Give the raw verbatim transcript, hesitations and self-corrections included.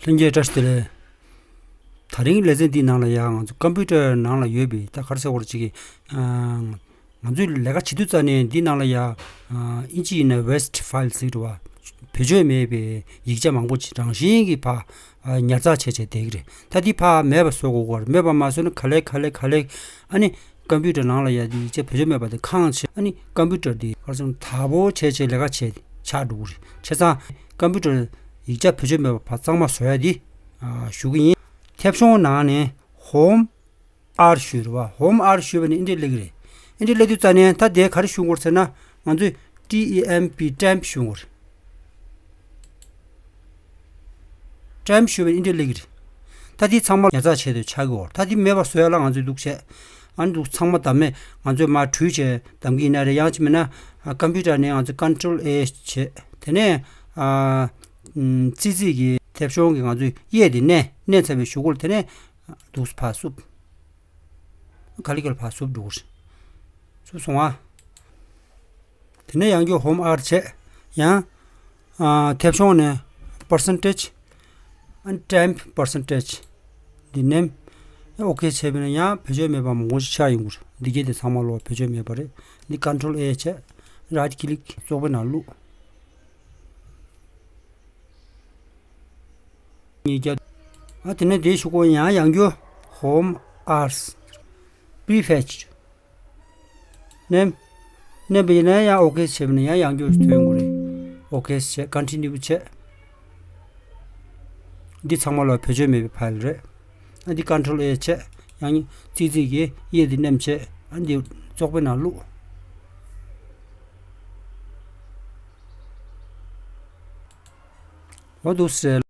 ལྷན་རྒྱས་བཀྲ་ཤིས་བདེ་ལེགས། དེ་རིང་ལེ་ཚན་འདིའི་ནང་ལ་ཡང་ང་ཚོ་ཀམ་པུ་ཊར་ནང་ལ་ཡོད་པའི་ད་ག་རེ་ཟེར་དགོས་རེད་ཅིག་གི་ང་ཚོས་ལས་ཀ་བྱེད་དུས་ཙ་ནས་འདི་ནང་ལ་ཡ། ཨིན་ཇི་ཡིན་ན་ཝེསྟ་ཕའིལ་ཟེར་གི་རེད་བ། བེད་སྤྱོད་མེད་པའི་ཡིག་ཆ་མང་པོ་ཅིག་རང་བཞིན་གྱིས་ཕར་ཉར་ཚགས་བྱས་བྱས་བསྡད་ཀྱི་རེད། ད་འདི་ཕར་མེད་པ་བཟོ་དགོས་ཀྱི་རེད། མེད་པ་མ་བཟོས་ན་ག་ལེ་ག་ལེ་ག་ལེ། ཨ་ནི་ཀམ་པུ་ཊར་ནང་ལ་ཡ་འདི་ཡིག་ཆ་བེད་སྤྱོད་མེད་པ་དེ་ཁེངས་བྱས། ཨ་ནི་ཀམ་པུ་ཊར་འདི་ག་རེ་ཟེར་ན་དག་པོ་བྱས་བྱས་ལས་ཀ་བྱས་ཆགས་འགྲོ་གི་རེད། བྱས་ཙང་ཀམ་པུ་ཊར་ཡིག་ཆ་བེད་སྤྱོད་མེད་པ་ཕར་གཙང་མ་བཟོ་ཡ་འདི་ཞུ་གི་ཡིན། མཐེབ་གཞོང་ནང་ནས་ཧོམ་ཨར་ཞུས་རེད་བ། ཧོམ་ཨར་ཞུས་པ་ནི་འདི་འདྲས་སླེབས་ཀྱི་རེད། འདི་འདྲས་སླེབས་དུས་ཙ་ནས་ད་དེ་ག་རེ་ཞུ་དགོས་ཟེར་ན། ང་ཚོས་ཊི་ཨི་ཨེམ་པི་ཊེམཔ་ཞུ་དགོས་རེད། ཊེམཔ་ཞུས་པ་ནི་འདི་འདྲས་སླེབས་ཀྱི་རེད། ད་འདི་ཚང་མ་ཉར་ཚགས་བྱས་ཏེ་ཆགས་ཀྱི་ཡོད། ད་འདི་མེད་པ་བཟོ་ཡ་ལ་ང་ཚོས་འདུག་བྱས། ཨ་ནི་འདུག་ཚང་མ་བདམས་མེད་ང་ཚོས་མར་འགྲུལ་བྱས་བདམས་ཀྱི་ཡིན་ན་རེད། ཡང་ཅིག་མིན་ན་ཀམ་པུ་ཊར་ནས་ང་ཚོས་ཀོན་ཊོལ་ཨེ་བྱས། དེ་ནས་ཨ་ཙི་ཙི་གི་མཐེབ་གཞོང་གི་ང་ཚོས་གཡས་དེ་མནན་མནན་ཚར་བའི་གཞུག་གུ་ལ་དེ་ནས་འདུག་ཕར་བསུབ། ག་ལེ་ག་ལེ་ཕར་བསུབ་འགྲོ་གི་རེད། བསུབ་སོང་ཨ། དེ་ནས་ཡང་བསྐྱར་ཧོམ་ཨར་བྱས། ཡང་ཨ་མཐེབ་གཞོང་ནས་པར་སེན་ཊེཇ། ཨ་ཊེམཔ་པར་སེན་ཊེཇ། འདི་མནན། ཡང་ཨོ་ཁེ་བྱས་པ་ན་ཡང་བེད་སྤྱོད་མེད་པ་མང་པོ་ཞིག་ཆགས་ཡོང་གི་རེད། འདི་གས་དེ་ཚང་མ་ལོག་བེད་སྤྱོད་མེད་པ་རེད། འདི་ཀོན་ཊོལ་ཨེ་བྱས། རའིཊ་ཀི་ལིག་ཙོག་པའི་ནང་བླུགས། ཉིས་བརྒྱ། ཨ་དེ་ནས་དེའི་གཞུག་གུ་ཡང་ཡང་བསྐྱར་ཧོམ་ཨར་པི་རི་ཕེ་ཆི་མནན། མནན་པ་ཡིན་ན་ཡང་ཨོ་ཁེ་བྱས་པ་ན་ཡང་ཡང་བསྐྱར་ཐོན་དགོས་རེད། ཨོ་ཁེ་བྱས། ཀོན་ཊི་ནིའུ་བྱས། འདི་ཚང་མ་ལ་བེད་སྤྱོད་མེད་པའི་ཕའིལ་རེད། ཨ་འདི་ཀོན་ཊོལ་ཨེ་བྱས། ཡང་ཙི་ཙི་གིས་གཡས་འདི་མནན་བྱས། ཨ་འདི་ཙོག་པའི་ནང་བླུགས། འོ་འདུག་སེ།